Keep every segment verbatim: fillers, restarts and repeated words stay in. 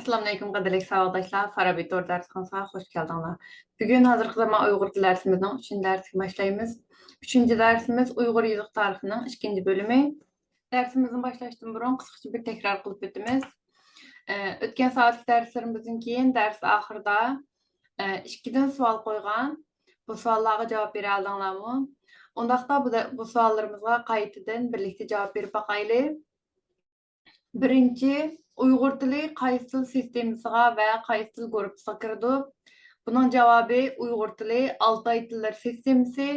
ئەسسالامۇئەلەيكۇم، قەدىرلىك ساۋاقداشلار، فارابى تور دەرسخانىسىغا خۇش كەلدىڭلار. بۈگۈن ھازىرقى زامان ئۇيغۇر تىل دەرسىمىزنىڭ ئۈچىنچى دەرسىگە باشلايمىز. ئۈچىنچى دەرسىمىز ئۇيغۇر يېزىق تارىخىنىڭ ئىككىنچى بۆلۈمى. دەرسىمىزنى باشلاشتىن بۇرۇن قىسقىچە بىر تەكرار قىلىپ ئۆتىمىز. ئە، ئۆتكەن سائەتلىك دەرسلىرىمىزدىن كېيىن دەرس ئاخىرىدا، ئە، ئىككىدىن سوئال قويغان. بۇ سوئاللارغا جاۋاب بېرەلىدىڭلارمۇ؟ ئۇنداقتا بۇ دە-، بۇ سوئاللىرىمىزغا قايتىدىن بىرلىكتە جاۋاب بېرىپ باقايلى. بىرىنچى، ئۇيغۇر تىلى قايسى تىل سىستېمىسىغا ۋە قايسى تىل گۇرۇپپىسىغا كىرىدۇ؟ بۇنىڭ جاۋابى ئۇيغۇر تىلى ئالتاي تىللىرى سىستېمىسى،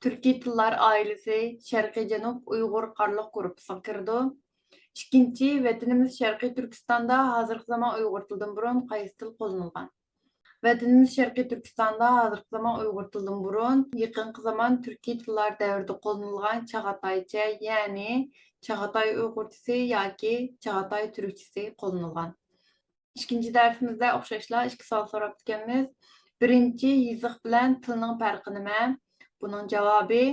تۈركىي تىللار ئائىلىسى، شەرقىي جەنۇب ئۇيغۇر قارلۇق گۇرۇپپىسىغا كىرىدۇ. ئىككىنچى، ۋەتىنىمىز شەرقىي تۈركىستاندا ھازىرقى زامان ئۇيغۇر تىلىدىن بۇرۇن قايسى تىل قوللىنىلغان؟ ۋەتىنىمىز شەرقىي تۈركىستاندا ھازىرقى زامان ئۇيغۇر تىلىدىن بۇرۇن يېقىنقى زامان تۈركىي تىللار دەۋرىدە قوللىنىلغان چاغاتايچە، يەنى چاغاتاي ئۇيغۇرچىسى ياكى چاغاتاي تۈركچىسى قوللىنىلغان. ئىككىنچى دەرسىمىزدە ئوخشاشلا ئىككى سوئال سوراپتىكەنمىز. بىرىنچى، يېزىق بىلەن تىلنىڭ پەرقى نېمە؟ بۇنىڭ جاۋابى،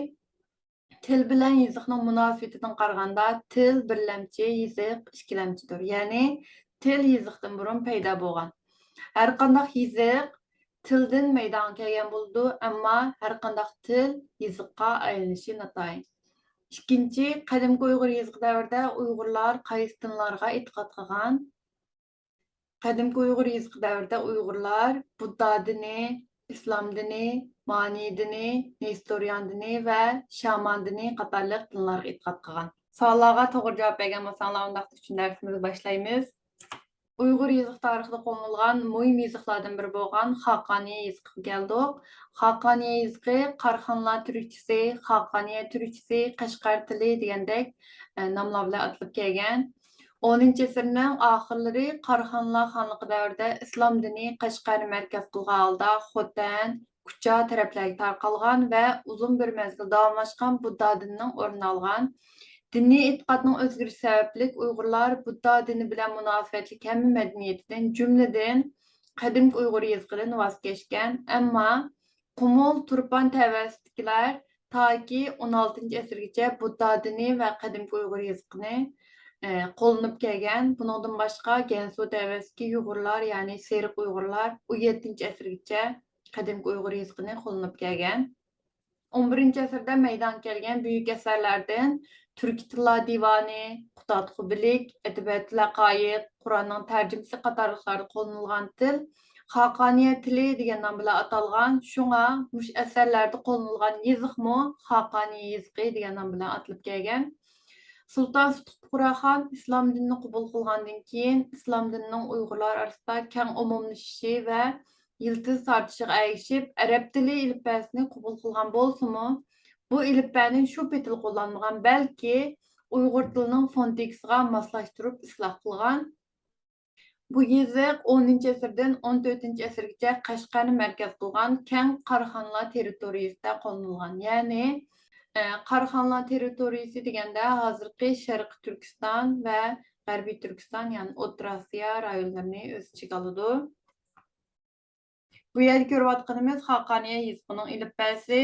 تىل بىلەن يېزىقنىڭ مۇناسىۋىتىدىن قارىغاندا، تىل بىرلەمچى، يېزىق ئىككىلەمچىدۇر. يەنى تىل يېزىقتىن بۇرۇن پەيدا بولغان. ھەرقانداق يېزىق تىلدىن مەيدانغا كەلگەن بولىدۇ، ئەمما ھەرقانداق تىل يېزىققا ئايلىنىشى ناتايىن. ئىككىنچى، قەدىمكى ئۇيغۇر يېزىقى دەۋرىدە ئۇيغۇرلار قايسى دىنلارغا ئېتىقاد قىلغان؟ قەدىمكى ئۇيغۇر يېزىقى دەۋرىدە ئۇيغۇرلار بۇددا دىنى، ئىسلام دىنى، مانى دىنى، نېستورىيان دىنى ۋە شامان دىنى قاتارلىق دىنلارغا ئېتىقاد قىلغان. سوئاللارغا توغرا جاۋاب بەرگەن بولساڭلار، ئۇنداقتا ئۈچىنچى دەرسىمىزنى باشلايمىز. ئۇيغۇر يېزىق تارىخىدا قوللىنىلغان مۇھىم يېزىقلاردىن بىرى بولغان خاقانىيە يېزىقىغا كەلدۇق. خاقانىيە يېزىقى قاراخانلار تۈركچىسى، خاقانىيە تۈركچىسى، قەشقەر تىلى دېگەندەك، ئە، ناملار بىلەن ئاتىلىپ كەلگەن. ئونىنچى ئەسىرنىڭ ئاخىرلىرى قاراخانلار خانلىقى دەۋرىدە ئىسلام دىنى قەشقەرنى مەركەز قىلغان ھالدا خوتەن، كۇچا تەرەپلەرگە تارقالغان ۋە ئۇزۇن بىر مەزگىل داۋاملاشقان بۇددا دىنىنىڭ ئورنىنى ئالغان. دىنىي ئېتىقادنىڭ ئۆزگىرىشى سەۋەبلىك ئۇيغۇرلار بۇددا دىنى بىلەن مۇناسىۋەتلىك ھەممە مەدەنىيىتىدىن، جۈملىدىن قەدىمكى ئۇيغۇر يېزىقىدىن ۋاز كەچكەن. ئەمما قۇمۇل، تۇرپان تەۋەسىدىكىلەر تاكى ئون ئالتىنچى ئەسىرگىچە بۇددا دىنى ۋە قەدىمكى ئۇيغۇر يېزىقىنى، ئە، قوللىنىپ كەلگەن. بۇنىڭدىن باشقا، گەنسۇ تەۋەسىدىكى يۇغۇرلار، يەنى سېرىق ئۇيغۇرلار ئون يەتتىنچى ئەسىرگىچە قەدىمكى ئۇيغۇر يېزىقىنى قوللىنىپ كەلگەن. ئون بىرىنچى ئەسىردە مەيدانغا كەلگەن بۈيۈك ئەسەرلەردىن تۈركىي تىللار دىۋانى، قۇتادغۇ بىلىك، ئەدەبىيات لەقايىق، قۇرئاننىڭ تەرجىمىسى قاتارلىقلاردا قوللىنىلغان تىل خاقانىيە تىلى دېگەن نام بىلەن ئاتالغان. شۇڭا مۇشۇ ئەسەرلەردە قوللىنىلغان يېزىقمۇ خاقانىيە يېزىقى دېگەن نام بىلەن ئاتىلىپ كەلگەن. سۇلتان سۇتۇق بۇغراخان ئىسلام دىنىنى قوبۇل قىلغاندىن كېيىن، ئىسلام دىنىنىڭ ئۇيغۇرلار ئارىسىدا كەڭ ئومۇملىشىشى ۋە يىلتىز تارتىشىغا ئەگىشىپ، ئەرەب تىلى ئېلىپبەسىنى قوبۇل قىلغان بولسىمۇ، بۇ ئېلىپبەنى شۇ پېتىلا قوللانمىغان، بەلكى ئۇيغۇر تىلىنىڭ فونېتىكىسىغا ماسلاشتۇرۇپ ئىسلاھ قىلغان. بۇ يېزىق ئونىنچى ئەسىردىن ئون تۆتىنچى ئەسىرگىچە قەشقەرنى مەركەز قىلغان كەڭ قاراخانلار تېررىتورىيىسىدە قوللىنىلغان. يەنى، ئە، قاراخانلار تېررىتورىيىسى دېگەندە ھازىرقى شەرقىي تۈركىستان ۋە غەربىي تۈركىستان، يەنى ئوتتۇرا ئاسىيا رايونلىرىنى ئۆز ئىچىگە ئالىدۇ. بۇ يەردە كۆرۈۋاتقىنىمىز خاقانىيە يېزىقىنىڭ ئېلىپبەسى.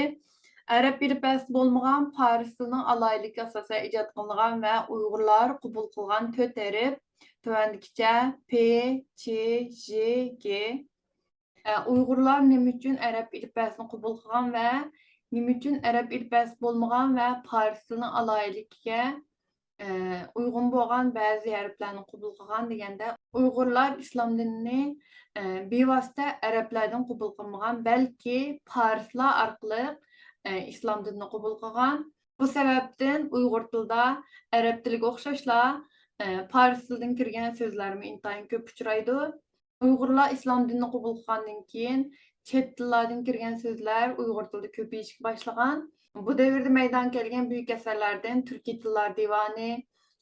ئەرەب ئېلىپبەسى بولمىغان پارس تىلىنىڭ ئالاھىدىلىكىگە ئاساسەن ئىجاد قىلىنغان ۋە ئۇيغۇرلار قوبۇل قىلغان تۆت ھەرپ تۆۋەندىكىچە: پ، چ، ژ، گ. ئە، ئۇيغۇرلار نېمە ئۈچۈن ئەرەب ئېلىپبەسىنى قوبۇل قىلغان ۋە نېمە ئۈچۈن ئەرەب ئېلىپبەسى بولمىغان ۋە پارس تىلىنىڭ ئالاھىدىلىكىگە ئە، ئۇيغۇن بولغان بەزى ھەرپلەرنى قوبۇل قىلغان دېگەندە، ئۇيغۇرلار ئىسلام دىنىنى، ئە، بىۋاسىتە ئەرەبلەردىن قوبۇل قىلمىغان، بەلكى پارسلار ئارقىلىق، ئە، ئىسلام دىنىنى قوبۇل قىلغان. بۇ سەۋەبتىن ئۇيغۇر تىلىدا ئەرەب تىلىگە ئوخشاشلا، ئە، پارس تىلىدىن كىرگەن سۆزلەرمۇ ئىنتايىن كۆپ ئۇچرايدۇ. ئۇيغۇرلار ئىسلام دىنىنى قوبۇل قىلغاندىن كېيىن، چەت تىللاردىن كىرگەن سۆزلەر ئۇيغۇر تىلىدا كۆپىيىشكە باشلىغان. بۇ دەۋردە مەيدانغا كەلگەن بۈيۈك ئەسەرلەردىن تۈركىي تىللار دىۋانى،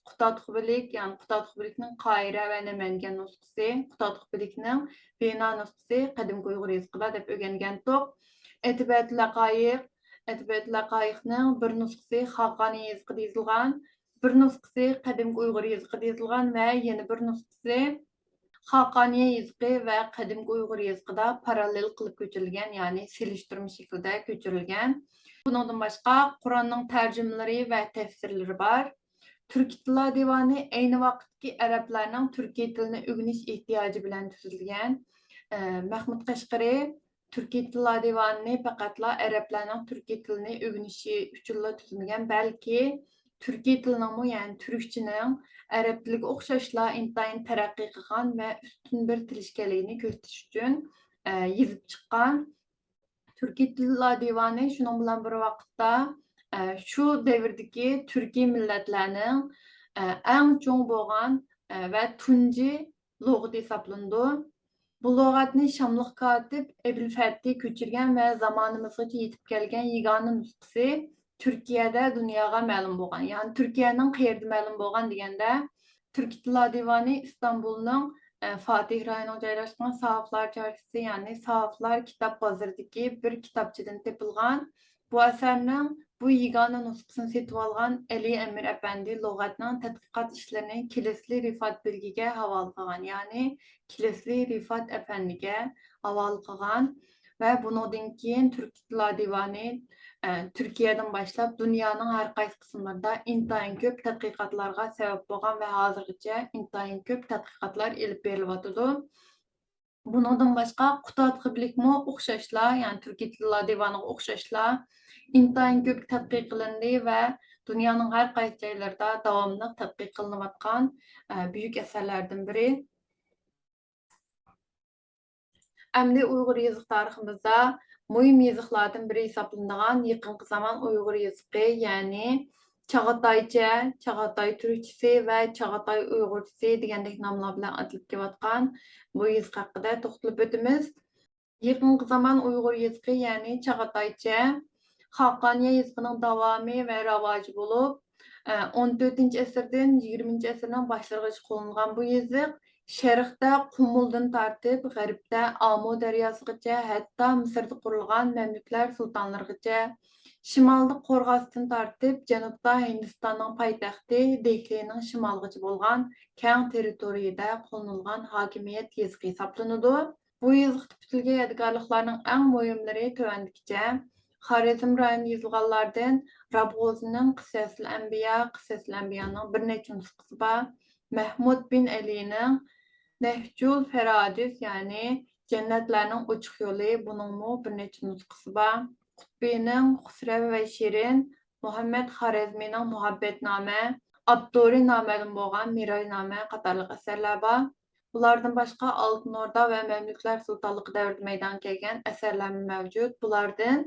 قۇتادغۇ بىلىك، يەنى قۇتادغۇ بىلىكنىڭ قاھىرە ۋە نەمەنگەن نۇسخىسى، قۇتادغۇ بىلىكنىڭ بىنا نۇسخىسى قەدىمكى ئۇيغۇر يېزىقىدا دەپ ئۆگەنگەنتۇق. ئەدەبىيات لەقايىق، ئەدەبىيات لەقايىقنىڭ بىر نۇسخىسى خاقانىيە يېزىقىدا يېزىلغان، بىر نۇسخىسى قەدىمكى ئۇيغۇر يېزىقىدا يېزىلغان ۋە يەنە بىر نۇسخىسى خاقانىيە يېزىقى ۋە قەدىمكى ئۇيغۇر يېزىقىدا پاراللېل قىلىپ كۆچۈرۈلگەن، يەنى سېلىشتۇرما شەكلىدە كۆچۈرۈلگەن. بۇنىڭدىن باشقا، قۇرئاننىڭ تەرجىمىلىرى ۋە تەپسىرلىرى بار. تۈركىي تىللار دىۋانى ئەينى ۋاقىتتىكى ئەرەبلەرنىڭ تۈركىي تىلنى ئۆگىنىش ئېھتىياجى بىلەن تۈزۈلگەن. ئە، مەھمۇد قەشقىرى تۈركىي تىللار دىۋانىنى پەقەتلا ئەرەبلەرنىڭ تۈركىي تىلىنى ئۆگىنىشى ئۈچۈنلا تۈزمىگەن، بەلكى تۈركىي تىلنىڭمۇ، يەنى تۈركچىنىڭ ئەرەب تىلىگە ئوخشاشلا ئىنتايىن تەرەققىي قىلغان ۋە ئۈستۈن بىر تىل ئىكەنلىكىنى كۆرسىتىش ئۈچۈن، ئە، يېزىپ چىققان. تۈركىي تىللار دىۋانى شۇنىڭ بىلەن بىر ۋاقىتتا، ئە، شۇ دەۋردىكى تۈركىي مىللەتلەرنىڭ، ئە، ئەڭ چوڭ بولغان، ئە، ۋە تۇنجى لۇغىتى ھېسابلىنىدۇ. بۇ لۇغەتنى شاملىق كاتىپ ئەبۇلفەتھى كۆچۈرگەن ۋە زامانىمىزغىچە يېتىپ كەلگەن يېگانە نۇسخىسى تۈركىيەدە دۇنياغا مەلۇم بولغان. يەنى تۈركىيەنىڭ قەيەردە مەلۇم بولغان دېگەندە، تۈركىي تىللار دىۋانى ئىستانبۇلنىڭ، ئە، فاتىھ رايونىغا جايلاشقان ساھىفلار چارچىسى، يەنى ساھىفلار كىتاب بازىرىدىكى بىر كىتابچىدىن تېپىلغان. بۇ ئەسەرنىڭ بۇ يېگانە نۇسخىسىنى سېتىۋالغان ئەلى ئەمىر ئەپەندى لۇغەتنىڭ تەتقىقات ئىشلىرىنى كىلىسلى رىفات بىلگىگە ھاۋالە قىلغان، يەنى كىلىسلى رىفات ئەپەندىگە ھاۋالە قىلغان ۋە بۇنىڭدىن كېيىن تۈركىي تىللار دىۋانى، ئە، تۈركىيەدىن باشلاپ دۇنيانىڭ ھەر قايسى قىسىملىرىدا ئىنتايىن كۆپ تەتقىقاتلارغا سەۋەب بولغان ۋە ھازىرغىچە ئىنتايىن كۆپ تەتقىقاتلار ئېلىپ بېرىلىۋاتىدۇ. بۇنىڭدىن باشقا، قۇتادغۇ بىلىكمۇ ئوخشاشلا، يەنى تۈركىي تىللار دىۋانىغا ئوخشاشلا ئىنتايىن كۆپ تەتقىق قىلىندى ۋە دۇنيانىڭ ھەر قايسى جايلىرىدا داۋاملىق تەتقىق قىلىنىۋاتقان، ئە، بۈيۈك ئەسەرلەردىن بىرى. ئەمدى ئۇيغۇر يېزىق تارىخىمىزدا مۇھىم يېزىقلاردىن بىرى ھېسابلىنىدىغان يېقىنقى زامان ئۇيغۇر يېزىقى، يەنى چاغاتايچە، چاغاتاي تۈركچىسى ۋە چاغاتاي ئۇيغۇرچىسى دېگەندەك ناملار بىلەن ئاتىلىپ كېلىۋاتقان بۇ يېزىق ھەققىدە توختىلىپ ئۆتىمىز. يېقىنقى زامان ئۇيغۇر يېزىقى، يەنى چاغاتايچە، خاقانىيە يېزىقىنىڭ داۋامى ۋە راۋاجى بولۇپ، ئون تۆتىنچى ئەسىردىن يىگىرمىنچى ئەسىرنىڭ باشلىرىغىچە قوللىنىلغان بۇ يېزىق شەرقتە قۇمۇلدىن تارتىپ، غەربتە ئامۇ دەرياسىغىچە، ھەتتا مىسىردا قۇرۇلغان مەملۇكلار سۇلتانلىرىغىچە، شىمالدا قورغاستىن تارتىپ، جەنۇبتا ھىندىستاننىڭ پايتەختى دېھلىنىڭ شىمالىغىچە بولغان كەڭ تېررىتورىيىدە قوللىنىلغان ھاكىمىيەت يېزىقى ھېسابلىنىدۇ. بۇ يېزىقتا پۈتۈلگەن يادىكارلىقلارنىڭ ئەڭ مۇھىملىرى تۆۋەندىكىچە. خارەزم رايونىدا يېزىلغانلاردىن رابغوزنىڭ قىسەسىل ئەنبىيا، قىسەسىل ئەنبىيانىڭ بىر نەچچە نۇسخىسى بار. مەھمۇد بىن ئەلىنىڭ نەھجۇل فەرادىس، يەنى جەننەتلەرنىڭ ئوچۇق يولى، بۇنىڭمۇ بىر نەچچە نۇسخىسى بار. قۇتبىنىڭ خۇسرەۋ ۋە شېرىن، مۇھەممەد خارەزمىنىڭ مۇھەببەتنامە، ئاپتورى نامەلۇم بولغان مىراجنامە قاتارلىق ئەسەرلەر بار. بۇلاردىن باشقا، ئالتۇن ئوردا ۋە مەملۇكلار سۇلتانلىقى دەۋرىدە مەيدانغا كەلگەن ئەسەرلەرمۇ مەۋجۇت. بۇلاردىن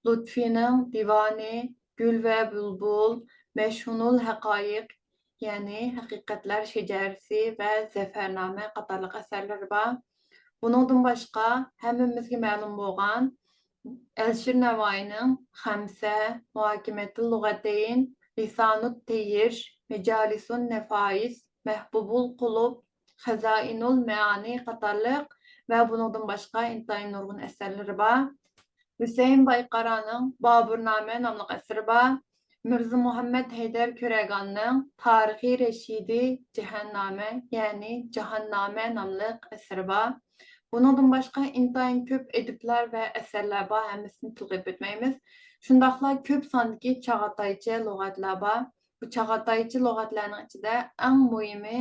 لۇتفىنىڭ دىۋانى، گۈل ۋە بۇلبۇل، مەشھۇنۇل ھەقايىق، يەنى ھەقىقەتلەر شەجەرىسى ۋە زەفەرنامە قاتارلىق ئەسەرلىرى بار. بۇنىڭدىن باشقا، ھەممىمىزگە مەلۇم بولغان ئەلىشىر نەۋائىنىڭ خەمسە، مۇھاكىمەتۇل لۇغەتەين، لىسانۇت تەير، مەجالىسۇن نەفائىس، مەھبۇبۇل قۇلۇب، خەزائىنۇل مەئانى قاتارلىق ۋە بۇنىڭدىن باشقا ئىنتايىن نۇرغۇن ئەسەرلىرى بار. ھۈسەيىن بايقارانىڭ بابۇرنامە ناملىق ئەسىرى بار. مىرزا مۇھەممەد ھەيدەر كۆرەگاننىڭ تارىخى رەشىدى جەھەننامە، يەنى جاھاننامە ناملىق ئەسىرى بار. بۇنىڭدىن باشقا ئىنتايىن كۆپ ئەدىبلەر ۋە ئەسەرلەر بار، ھەممىسىنى تىلغا ئېلىپ ئۆتمەيمىز. شۇنداقلا كۆپ ساندىكى چاغاتايچە لۇغەتلەر بار. بۇ چاغاتايچە لۇغەتلەرنىڭ ئىچىدە ئەڭ مۇھىمى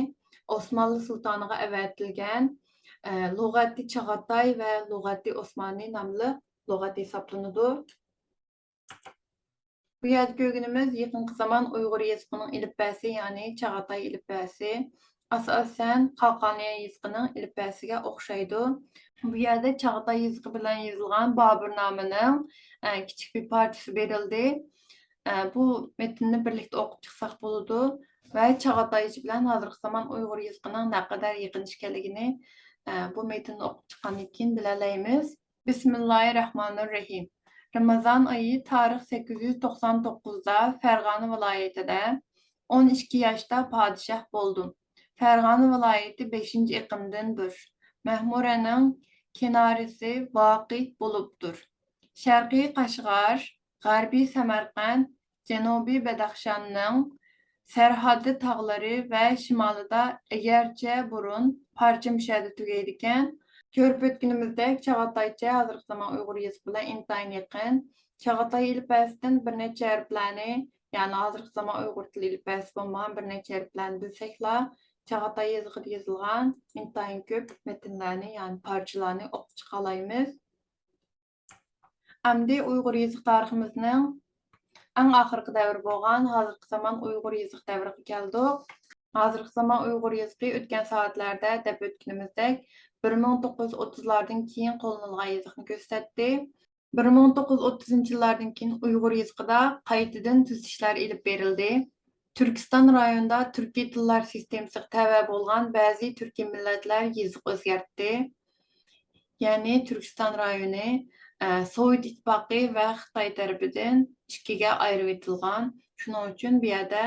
ئوسمانلى سۇلتانىغا ئەۋەتىلگەن، ئە، لۇغەتى چاغاتاي ۋە لۇغەتى ئوسمانى ناملىق لۇغەت ھېسابلىنىدۇ. بۇ يەردە كۆرگىنىمىز يېقىنقى زامان ئۇيغۇر يېزىقىنىڭ ئېلىپبەسى، يەنى چاغاتاي ئېلىپبەسى. ئاساسەن، خاقانىيە يېزىقىنىڭ ئېلىپبەسىگە ئوخشايدۇ. بۇ يەردە چاغاتاي يېزىقى بىلەن يېزىلغان بابۇرنامىىنىڭ، ئە، كىچىك بىر پارچىسى بېرىلدى. ئە، بۇ مەتننى بىرلىكتە ئوقۇپ چىقساق بولىدۇ ۋە چاغاتايچە بىلەن ھازىرقى زامان ئۇيغۇر يېزىقىنىڭ نەقەدەر يېقىن ئىكەنلىكىنى، ئە، بۇ مەتننى ئوقۇپ چىققاندىن كېيىن بىلەلەيمىز. بىسمىللاھىررەھمانىررەھىم. رامازان ئايى تارىخ سەككىز يۈز توقسان توققۇزدا فەرغانە ۋىلايىتىدە ئون ئىككى ياشتا پادىشاھ بولدۇم. فەرغانە ۋىلايىتى بەشىنچى ئېقىمدىندۇر. مەخمۇرەنىڭ كېنارىسى ۋاقىھ بولۇپتۇر. شەرقىي قەشغەر، غەربىي سەمەرقەنت، جەنۇبىي بەدەخشاننىڭ سەرھەددىي تاغلىرى ۋە شىمالىدا، ئەگەرچە بۇرۇن پارچە مۇشەدە تۈگەيدىكەن، كۆرۈپ ئۆتكىنىمىزدەك، چاغاتايچە ھازىرقى زامان ئۇيغۇر يېزىقى بىلەن ئىنتايىن يېقىن. چاغاتاي ئېلىپبەسىدىن بىر نەچچە ھەرپلەرنى يەنى ھازىرقى زامان ئۇيغۇر تىلى ئېلىپبەسى بولمىغان بىر نەچچە ھەرپلەرنى بىلسەكلا، چاغاتاي يېزىقىدا يېزىلغان ئىنتايىن كۆپ مەتنلەرنى، يەنى پارچىلارنى ئوقۇپ چىقالايمىز. ئەمدى ئۇيغۇر يېزىق تارىخىمىزنىڭ ئەڭ ئاخىرقى دەۋرى بولغان ھازىرقى زامان ئۇيغۇر يېزىق دەۋرىگە كەلدۇق. ھازىرقى زامان ئۇيغۇر يېزىقى ئۆتكەن سائەتلەردە دەپ ئۆتكىنىمىزدەك، بىر مىڭ توققۇز يۈز ئوتتۇزلاردىن كېيىن قوللىنىلغان يېزىقنى كۆرسەتتى. بىر مىڭ توققۇز يۈز ئوتتۇزىنچى يىللاردىن كېيىن ئۇيغۇر يېزىقىدا قايتىدىن تۈزىتىشلەر ئېلىپ بېرىلدى. تۈركىستان رايونىدا تۈركىي تىللار سىستېمىسىغا تەۋە بولغان بەزى تۈركىي مىللەتلەر يېزىق ئۆزگەرتتى. يەنى تۈركىستان رايونى، ئە، سوۋېت ئىتتىپاقى ۋە خىتاي تەرىپىدىن ئىككىگە ئايرىۋېتىلغان. شۇنىڭ ئۈچۈن بۇ يەردە،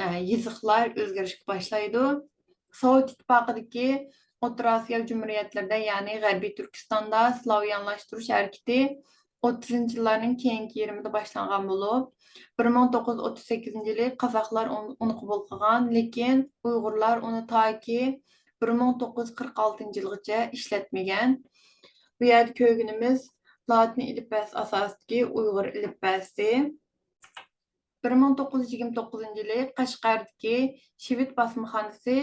ئە، يېزىقلار ئۆزگىرىشكە باشلايدۇ. سوۋېت ئىتتىپاقىدىكى ئوتتۇرا ئاسىيا جۇمھۇرىيەتلىرىدە، يەنى غەربىي تۈركىستاندا سلاۋيانلاشتۇرۇش ھەرىكىتى ئوتتۇزىنچى يىللارنىڭ كېيىنكى يېرىمىدا باشلانغان بولۇپ، بىر مىڭ توققۇز يۈز ئوتتۇز سەككىزىنچى يىلى قازاقلار ئۇن-، ئۇنى قوبۇل قىلغان، لېكىن ئۇيغۇرلار ئۇنى تاكى بىر مىڭ توققۇز يۈز قىرىق ئالتىنچى يىلغىچە ئىشلەتمىگەن. بۇ يەردە كۆرگىنىمىز لاتىن ئېلىپبەسى ئاساسىدىكى ئۇيغۇر ئېلىپبەسى. بىر مىڭ توققۇز يۈز يىگىرمە توققۇزىنچى يىلى قەشقەردىكى شىۋېد باسمىخانىسى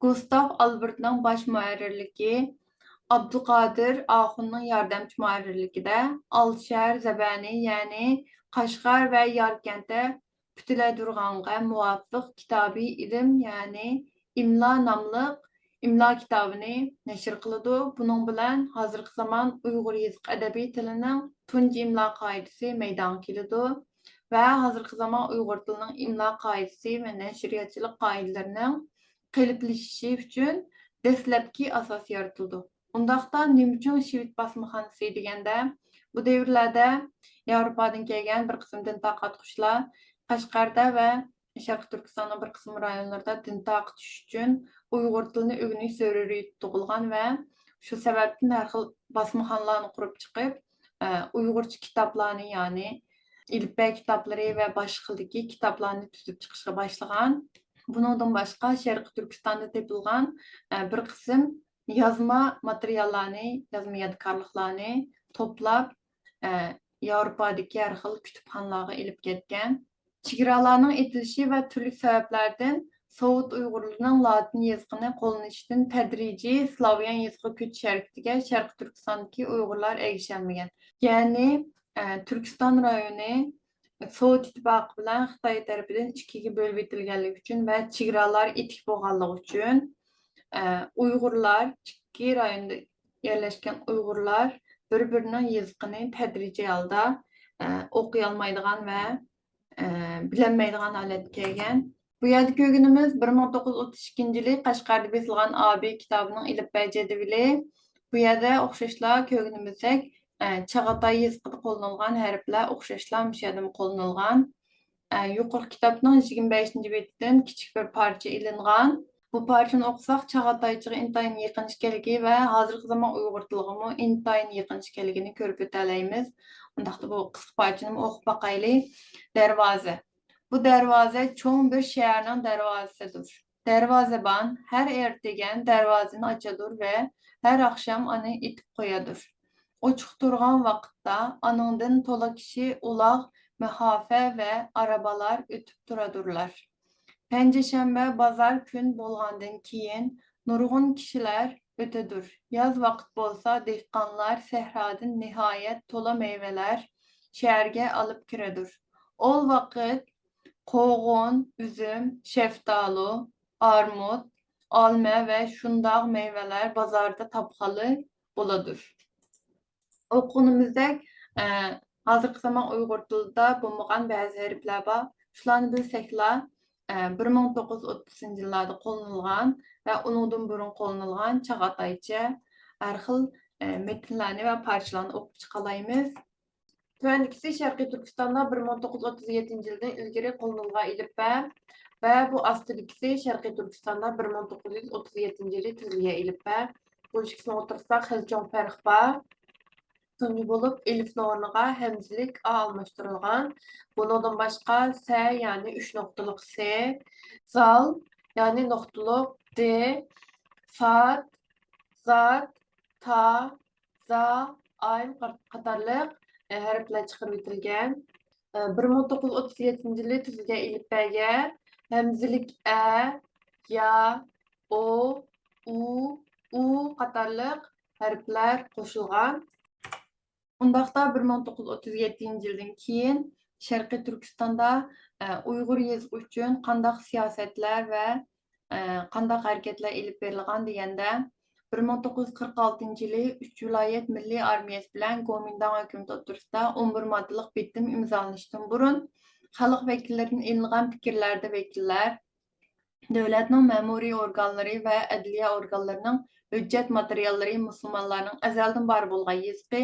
گۇستاف ئالبېرتنىڭ باش مۇھەررىرلىكى، ئابدۇقادىر ئاخۇننىڭ ياردەمچى مۇھەررىرلىكىدە ئالتە شەھەر زەبەنى، يەنى قەشقەر ۋە ياركەنتتە پۈتۈلەيدۇرغانغا مۇۋاپىق كىتابىي ئىلىم، يەنى ئىملا ناملىق ئىملا كىتابىنى نەشر قىلىدۇ. بۇنىڭ بىلەن ھازىرقى زامان ئۇيغۇر يېزىق ئەدەبىي تىلىنىڭ تۇنجى ئىملا قائىدىسى مەيدانغا كېلىدۇ ۋە ھازىرقى زامان ئۇيغۇر تىلىنىڭ ئىملا قائىدىسى ۋە نەشرىياتچىلىق قائىدىلىرىنىڭ قېلىپلىشىشى ئۈچۈن دەسلەپكى ئاساس يارىتىلىدۇ. ئۇنداقتا نېمە ئۈچۈن شىۋېد باسمىخانىسى دېگەندە، بۇ دەۋرلەردە ياۋروپادىن كەلگەن بىر قىسىم دىن تارقاتقۇچىلار قەشقەردە ۋە شەرقىي تۈركىستاننىڭ بىر قىسىم رايونلىرىدا دىن تارقىتىش ئۈچۈن ئۇيغۇر تىلىنى ئۆگىنىش زۆرۈرىيىتى تۇغۇلغان ۋە شۇ سەۋەبتىن ھەر خىل باسمىخانىلارنى قۇرۇپ چىقىپ، ئە، ئۇيغۇرچە كىتابلارنى، يەنى ئېلىپبە كىتابلىرى ۋە باشقا خىلدىكى كىتابلارنى تۈزۈپ چىقىشقا باشلىغان. بۇنىڭدىن باشقا، شەرقىي تۈركىستاندا تېپىلغان، ئە، بىر قىسىم يازما ماتېرىياللارنى، يازما يادىكارلىقلارنى توپلاپ، ئە، ياۋروپادىكى ھەر خىل كۇتۇپخانىلارغا ئېلىپ كەتكەن. چېگرالارنىڭ ئېتىلىشى ۋە تۈرلۈك سەۋەبلەردىن سوۋېت ئۇيغۇرلىرىنىڭ لاتىن يېزىقىنى قوللىنىشتىن تەدرىجىي سلاۋيان يېزىقىغا كۆچۈش ھەرىكىتىگە شەرقىي تۈركىستاندىكى ئۇيغۇرلار ئەگىشەلمىگەن. يەنى، ئە، تۈركىستان رايونى سوۋېت ئىتتىپاقى بىلەن خىتاي تەرىپىدىن ئىككىگە بۆلۈپ ئېتىلگەنلىكى ئۈچۈن ۋە چېگرالار ئېتىك بولغانلىقى ئۈچۈن، ئە، ئۇيغۇرلار، ئىككى رايوندا يەرلەشكەن ئۇيغۇرلار بىر-بىرىنىڭ يېزىقىنى تەدرىجىي ھالدا، ئە، ئوقۇيالمايدىغان ۋە، ئە، بىلەلمەيدىغان ھالەتكە كەلگەن. بۇ يەردە كۆرگىنىمىز بىر مىڭ توققۇز يۈز ئوتتۇز ئىككىنچى يىلى قەشقەردە بېسىلغان ئابىي كىتابىنىڭ ئېلىپبە جەدۋىلى. بۇ يەردە ئوخشاشلا كۆرگىنىمىزدەك، ئە، چاغاتاي يېزىقىدا قوللىنىلغان ھەرپلەر ئوخشاشلا مۇشۇ يەردىمۇ قوللىنىلغان. ئە، يۇقىرىقى كىتابنىڭ يىگىرمە بەشىنچى بېتىدىن كىچىك بىر پارچە ئېلىنغان. بۇ پارچىنى ئوقۇساق، چاغاتايچىغا ئىنتايىن يېقىن ئىكەنلىكى ۋە ھازىرقى زامان ئۇيغۇر تىلىغىمۇ ئىنتايىن يېقىن ئىكەنلىكىنى كۆرۈپ ئۆتەلەيمىز. ئۇنداقتا بۇ قىسقا پارچىنىمۇ ئوقۇپ باقايلى. دەرۋازە. بۇ دەرۋازە چوڭ بىر شەھەرنىڭ دەرۋازىسىدۇر. دەرۋازىبان ھەر ئەتىگەن دەرۋازىنى ئاچىدۇر ۋە ھەر ئاخشام ئۇنى ئېتىپ قويىدۇ. ئوچۇق تۇرغان ۋاقىتتا ئانىڭدىن تولا كىشى، ئۇلاغ، مەھافە ۋە ئارابىلار ئۆتۈپ تۇرىدۇلار. پەنجىشەنبە بازار كۈن بولغاندىن كېيىن نۇرغۇن كىشىلەر ئۆتىدۇ. ياز ۋاقىت بولسا دېھقانلار سەھرادىن ناھايەت تولا مېۋىلەر شەھەرگە ئېلىپ كىرىدۇ. ئول ۋاقىت قوغۇن، ئۈزۈم، شەفتالۇ، ئارمۇت، ئالما ۋە شۇنداق مېۋىلەر بازاردا تاپقىلى بولىدۇ. ئوقۇغىنىمىزدەك، ئە، ھازىرقى زامان ئۇيغۇر تىلىدا بولمىغان بەزى ھەرپلەر بار. شۇلارنى بىلسەكلا، ئە، بىر مىڭ توققۇز يۈز ئوتتۇزىنچى يىللاردا قوللىنىلغان ۋە ئۇنىڭدىن بۇرۇن قوللىنىلغان چاغاتايچە ھەر خىل، ئە، مەتنلەرنى ۋە پارچىلارنى ئوقۇپ چىقالايمىز. تۆۋەندىكىسى شەرقىي تۈركىستاندا بىر مىڭ توققۇز يۈز ئوتتۇز يەتتىنچى يىلدىن ئىلگىرى قوللىنىلغان ئېلىپبە ۋە بۇ ئاستىدىكىسى شەرقىي تۈركىستاندا بىر مىڭ توققۇز يۈز ئوتتۇز يەتتىنچى يىلى تۈزۈلگەن ئېلىپبە. بۇ ئىككىسىنى ئولتۇرساق خېلى چوڭ پەرق بار. تۇنجى بولۇپ ئېلىفنىڭ ئورنىغا ھەمزىلىك ئا ئالماشتۇرۇلغان. بۇنىڭدىن باشقا سە، يەنى ئۈچ نۇقتىلىق سې، زال، يەنى نۇقتىلىق دې، ساد، زاد، تا، زا، ئاين قاتارلىق، ئە، ھەرپلەر چىقىرىۋېتىلگەن. بىر مىڭ توققۇز يۈز ئوتتۇز يەتتىنچى يىلى تۈزۈلگەن ئېلىپبەگە ھەمزىلىك ئە، يا، ئو، ئۇ، ئۇ قاتارلىق ھەرپلەر قوشۇلغان. ئۇنداقتا بىر مىڭ توققۇز يۈز ئوتتۇز يەتتىنچى يىلدىن كېيىن شەرقىي تۈركىستاندا، ئە، ئۇيغۇر يېزىقى ئۈچۈن قانداق سىياسەتلەر ۋە، ئە، قانداق ھەرىكەتلەر ئېلىپ بېرىلغان دېگەندە، بىر مىڭ توققۇز يۈز قىرىق ئالتىنچى يىلى ئۈچ ۋىلايەت مىللىي ئارمىيەسى بىلەن گومىنداڭ ھۆكۈمىتى ئوتتۇرىسىدا ئون بىر ماددىلىق بىتىم ئىمزالىنىشتىن بۇرۇن، خەلق ۋەكىللىرىدىن ئېلىنغان پىكىرلەردە ۋەكىللەر، دۆلەتنىڭ مەمۇرىي ئورگانلىرى ۋە ئەدلىيە ئورگانلىرىنىڭ ھۆججەت ماتېرىياللىرى مۇسۇلمانلارنىڭ ئەزەلدىن بار بولغان يېزىقى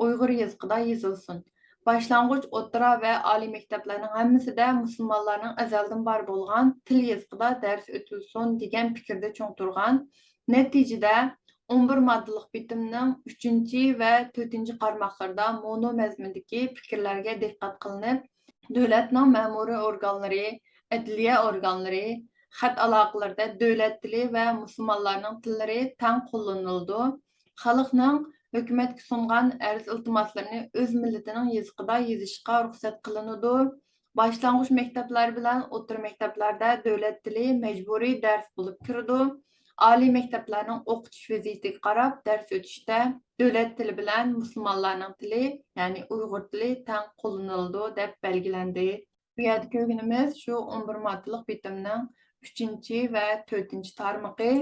ئۇيغۇر يېزىقىدا يېزىلسۇن. باشلانغۇچ، ئوتتۇرا ۋە ئالىي مەكتەپلەرنىڭ ھەممىسىدە مۇسۇلمانلارنىڭ ئەزەلدىن بار بولغان تىل يېزىقىدا دەرس ئۆتۈلسۇن، دېگەن پىكىردە چوڭ تۇرغان. نەتىجىدە، ئون بىر ماددىلىق بىتىمنىڭ ئۈچىنچى ۋە تۆتىنچى قارماقلىرىدا مونو مەزمۇندىكى پىكىرلەرگە دىققەت قىلىنىپ، دۆلەتنىڭ مەمۇرىي ئورگانلىرى، ئەدلىيە ئورگانلىرى، خەت ئالاقىلىرىدە دۆلەت تىلى ۋە مۇسۇلمانلارنىڭ تىللىرى تەڭ قوللىنىلىدۇ. خەلقنىڭ ھۆكۈمەتكە سۇنغان ئەرز-ئىلتىماسلىرىنى ئۆز مىللىتىنىڭ يېزىقىدا يېزىشقا رۇخسەت قىلىنىدۇ. باشلانغۇچ مەكتەپلەر بىلەن ئوتتۇرا مەكتەپلەردە دۆلەت تىلى مەجبۇرىي دەرس بولۇپ كىرىدۇ. ئالىي مەكتەپلەرنىڭ ئوقۇتۇش ۋەزىيىتىگە قاراپ دەرس ئۆتۈشتە دۆلەت تىلى بىلەن مۇسۇلمانلارنىڭ تىلى، يەنى ئۇيغۇر تىلى تەڭ قوللىنىلىدۇ، دەپ بەلگىلەندى. بۇ يەردە كۆرگىنىمىز شۇ ئون بىر ماددىلىق بىتىمنىڭ ئۈچىنچى ۋە تۆتىنچى تارمىقى.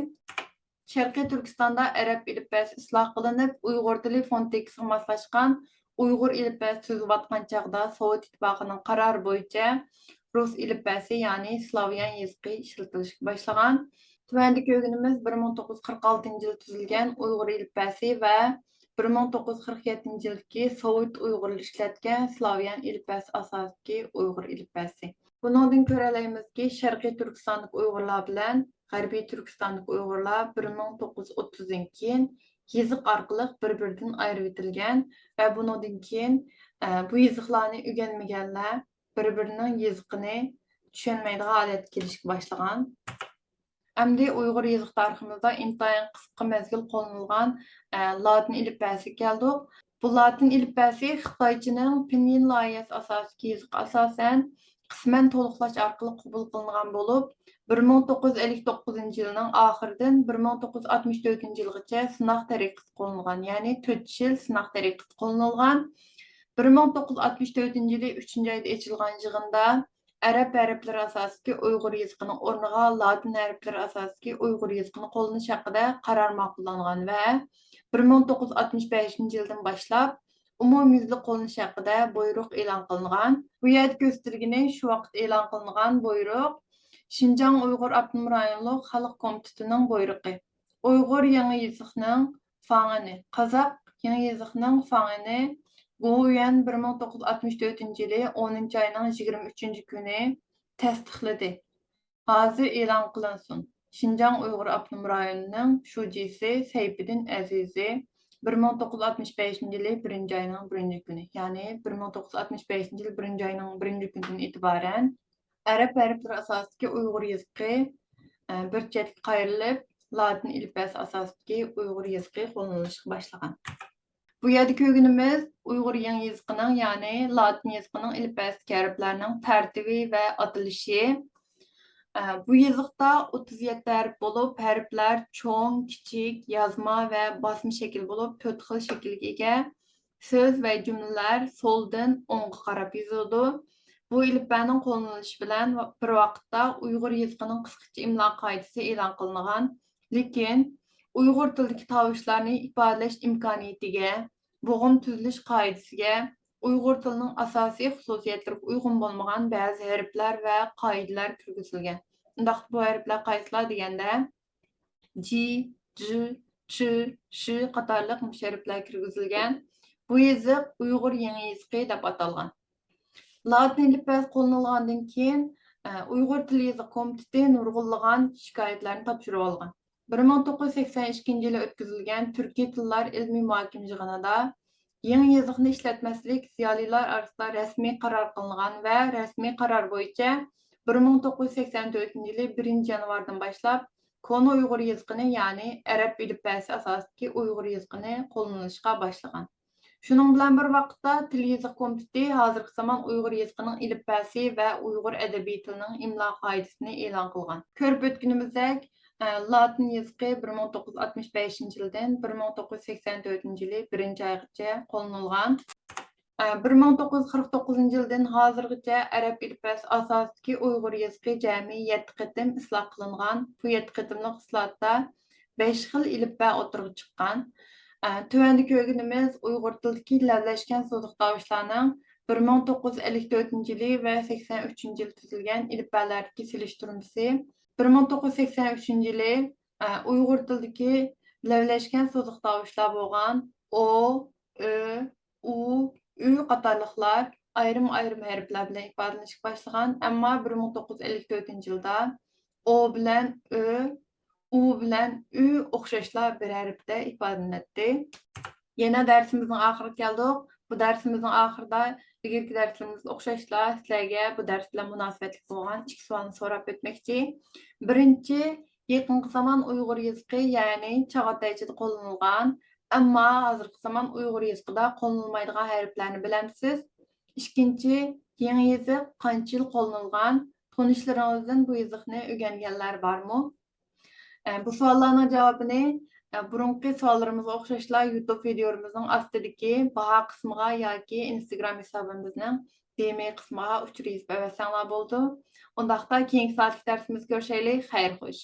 شەرقىي تۈركىستاندا ئەرەب ئېلىپبەسى ئىسلاھ قىلىنىپ، ئۇيغۇر تىلى فونېتىكىسىغا ماسلاشقان ئۇيغۇر ئېلىپبەسى تۈزۈلۈۋاتقان چاغدا، سوۋېت ئىتتىپاقىنىڭ قارارى بويىچە رۇس ئېلىپبەسى، يەنى سلاۋيان يېزىقى ئىشلىتىلىشكە باشلىغان. تۆۋەندە كۆرگىنىمىز بىر مىڭ توققۇز يۈز قىرىق ئالتىنچى يىلى تۈزۈلگەن ئۇيغۇر ئېلىپبەسى ۋە بىر مىڭ توققۇز يۈز قىرىق يەتتىنچى يىلدىكى سوۋېت ئۇيغۇرلىرى ئىشلەتكەن سلاۋيان ئېلىپبەسى ئاساسىدىكى ئۇيغۇر ئېلىپبەسى. بۇنىڭدىن كۆرەلەيمىزكى، شەرقىي تۈركىستاندىكى ئۇيغۇرلار بىلەن غەربىي تۈركىستاندىكى ئۇيغۇرلار بىر مىڭ توققۇز يۈز ئوتتۇزدىن كېيىن يېزىق ئارقىلىق بىر-بىرىدىن ئايرىۋېتىلگەن ۋە بۇنىڭدىن كېيىن، ئە، بۇ يېزىقلارنى ئۆگەنمىگەنلەر بىر-بىرىنىڭ يېزىقىنى چۈشەنمەيدىغان ھالەتكە كېلىشكە باشلىغان. ئەمدى ئۇيغۇر يېزىق تارىخىمىزدا ئىنتايىن قىسقا مەزگىل قوللىنىلغان، ئە، لاتىن ئېلىپبەسىگە كەلدۇق. بۇ لاتىن ئېلىپبەسى خىتايچىنىڭ پىنيىن لايىھەسى ئاساسىدىكى يېزىققا ئاساسەن، قىسمەن تولۇقلاش ئارقىلىق قوبۇل قىلىنغان بولۇپ، بىر مىڭ توققۇز يۈز ئەللىك توققۇزىنچى يىلنىڭ ئاخىرىدىن بىر مىڭ توققۇز يۈز ئاتمىش تۆتىنچى يىلغىچە سىناق تەرىقىسىدە قوللىنىلغان، يەنى تۆت يىل سىناق تەرىقىسىدە قوللىنىلغان. بىر مىڭ توققۇز يۈز ئاتمىش تۆتىنچى يىلى ئۈچىنچى ئايدا ئېچىلغان يىغىندا ئەرەب ھەرپلىرى ئاساسىدىكى ئۇيغۇر يېزىقىنىڭ ئورنىغا لاتىن ھەرپلىرى ئاساسىدىكى ئۇيغۇر يېزىقىنى قوللىنىش ھەققىدە قارار ماقۇللانغان ۋە بىر مىڭ توققۇز يۈز ئاتمىش بەشىنچى يىلدىن باشلاپ ئومۇميۈزلۈك قوللىنىش ھەققىدە بۇيرۇق ئېلان قىلىنغان. بۇ يەردە كۆرسىتىلگىنى شۇ ۋاقىت ئېلان قىلىنغان بۇيرۇق، شىنجاڭ ئۇيغۇر ئاپتونوم رايونلۇق خەلق كومىتېتىنىڭ بۇيرۇقى. ئۇيغۇر يېڭى يېزىقنىڭ فاڭىنى، قازاق يېڭى يېزىقنىڭ فاڭىنى گوۋۇيۈەن بىر مىڭ توققۇز يۈز ئاتمىش تۆتىنچى يىلى ئونىنچى ئاينىڭ يىگىرمە ئۈچىنچى كۈنى تەستىقلىدى. ھازىر ئېلان قىلىنسۇن. شىنجاڭ ئۇيغۇر ئاپتونوم رايونىنىڭ شۇجىسى سەيپىدىن ئەزىزى، بىر مىڭ توققۇز يۈز ئاتمىش بەشىنچى يىلى بىرىنچى ئاينىڭ بىرىنچى كۈنى، يەنى بىر مىڭ توققۇز يۈز ئاتمىش بەشىنچى يىل بىرىنچى ئاينىڭ بىرىنچى كۈنىدىن ئېتىبارەن ئەرەب ھەرپلىرى ئاساسىدىكى ئۇيغۇر يېزىقى، ئە، بىر چەتكە قايرىلىپ، لاتىن ئېلىپبەسى ئاساسىدىكى ئۇيغۇر يېزىقى قوللىنىلىشقا باشلىغان. بۇ يەردە كۆرگىنىمىز ئۇيغۇر يېڭى يېزىقىنىڭ، يەنى لاتىن يېزىقىنىڭ ئېلىپبەسىدىكى ھەرپلەرنىڭ تەرتىپى ۋە ئاتىلىشى. ئە، بۇ يېزىقتا ئوتتۇز يەتتە ھەرپ بولۇپ، ھەرپلەر چوڭ، كىچىك، يازما ۋە باسما شەكىل بولۇپ، تۆت خىل شەكىلگە ئىگە. سۆز ۋە جۈملىلەر سولدىن ئوڭغا قاراپ يېزىلىدۇ. بۇ ئېلىپبەنىڭ قوللىنىلىشى بىلەن بىر ۋاقىتتا ئۇيغۇر يېزىقىنىڭ قىسقىچە ئىملا قائىدىسى ئېلان قىلىنغان. لېكىن ئۇيغۇر تىلىدىكى تاۋۇشلارنى ئىپادىلەش ئىمكانىيىتىگە، بوغۇم تۈزۈلۈش قائىدىسىگە، ئۇيغۇر تىلىنىڭ ئاساسىي خۇسۇسىيەتلىرىگە ئۇيغۇن بولمىغان بەزى ھەرپلەر ۋە قائىدىلەر كىرگۈزۈلگەن. ئۇنداقتا بۇ ھەرپلەر قايسىلار دېگەندە، جى، ج، چ، ش قاتارلىق مۇشۇ ھەرپلەر كىرگۈزۈلگەن. بۇ يېزىق ئۇيغۇر يېڭى يېزىقى دەپ ئاتالغان. لاتىن ئېلىپبەسى قوللىنىلغاندىن كېيىن، ئە، ئۇيغۇر تىل يېزىق كومىتېتى نۇرغۇنلىغان شىكايەتلەرنى تاپشۇرۇۋالغان. بىر مىڭ توققۇز يۈز سەكسەن ئىككىنچى يىلى ئۆتكۈزۈلگەن تۈركىي تىللار ئىلمىي مۇھاكىمە يىغىنىدا يېڭى يېزىقنى ئىشلەتمەسلىك زىيالىيلار ئارىسىدا رەسمىي قارار قىلىنغان ۋە رەسمىي قارار بويىچە بىر مىڭ توققۇز يۈز سەكسەن تۆتىنچى يىلى بىرىنچى يانۋاردىن باشلاپ كونا ئۇيغۇر يېزىقىنى، يەنى ئەرەب ئېلىپبەسى ئاساسىدىكى ئۇيغۇر يېزىقىنى قوللىنىلىشقا باشلىغان. شۇنىڭ بىلەن بىر ۋاقىتتا، تىل يېزىق كومىتېتى ھازىرقى زامان ئۇيغۇر يېزىقىنىڭ ئېلىپبەسى ۋە ئۇيغۇر ئەدەبىي تىلىنىڭ ئىملا قائىدىسىنى ئېلان قىلغان. كۆرۈپ ئۆتكىنىمىزدەك، ئە، لاتىن يېزىقى بىر مىڭ توققۇز يۈز ئاتمىش بەشىنچى يىلدىن بىر مىڭ توققۇز يۈز سەكسەن تۆتىنچى يىلى بىرىنچى ئايغىچە قوللىنىلغان. ئە، بىر مىڭ توققۇز يۈز قىرىق توققۇزىنچى يىلدىن ھازىرغىچە ئەرەب ئېلىپبەسى ئاساسىدىكى ئۇيغۇر يېزىقى جەمئىي يەتتە قېتىم ئىسلاھ قىلىنغان. بۇ يەتتە قېتىملىق ئىسلاھاتتا بەش خىل ئېلىپبە ئوتتۇرىغا چىققان. ئە، تۆۋەندە كۆرگىنىمىز ئۇيغۇر تىلىدىكى لەۋلەشكەن سوزۇق تاۋۇشلارنىڭ بىر مىڭ توققۇز يۈز ئەللىك تۆتىنچى يىلى ۋە سەكسەن ئۈچىنچى يىلى تۈزۈلگەن ئېلىپبەلەردىكى سېلىشتۇرمىسى. بىر مىڭ توققۇز يۈز سەكسەن ئۈچىنچى يىلى، ئە، ئۇيغۇر تىلىدىكى لەۋلەشكەن سوزۇق تاۋۇشلار بولغان ئو، ئۆ، ئۇ، ئۈ قاتارلىقلار ئايرىم-ئايرىم ھەرپلەر بىلەن ئىپادىلىنىشكە باشلىغان، ئەمما بىر مىڭ توققۇز يۈز ئەللىك تۆتىنچى يىلدا ئو بىلەن ئۆ، ئۇ بىلەن ئۈ ئوخشاشلا بىر ھەرپتە ئىپادىلىنەتتى. يەنە دەرسىمىزنىڭ ئاخىرىغا كەلدۇق. بۇ دەرسىمىزنىڭ ئاخىرىدا ئىلگىرىكى دەرسلىرىمىزگە ئوخشاشلا سىلەرگە بۇ دەرس بىلەن مۇناسىۋەتلىك بولغان ئىككى سوئالنى سوراپ ئۆتمەكچى. بىرىنچى، يېقىنقى زامان ئۇيغۇر يېزىقى، يەنى چاغاتايچىدا قوللىنىلغان، ئەمما ھازىرقى زامان ئۇيغۇر يېزىقىدا قوللىنىلمايدىغان ھەرپلەرنى بىلەمسىز؟ ئىككىنچى، يېڭى يېزىق قانچە يىل قوللىنىلغان؟ تونۇشلىرىڭىزدىن بۇ يېزىقنى ئۆگەنگەنلەر بارمۇ؟ ئە، بۇ سوئاللارنىڭ جاۋابىنى، ئە، بۇرۇنقى سوئاللىرىمىزغا ئوخشاشلا يۇتۇب ۋىدىيولىرىمىزنىڭ ئاستىدىكى باھا قىسمىغا ياكى ئىنستاگرام ھېسابىمىزنىڭ دىئېم قىسمىغا ئۇچۇر يېزىپ ئەۋەتسەڭلار بولىدۇ. ئۇنداقتا كېيىنكى سائەتلىك دەرسىمىزدە كۆرۈشەيلى. خەير خوش.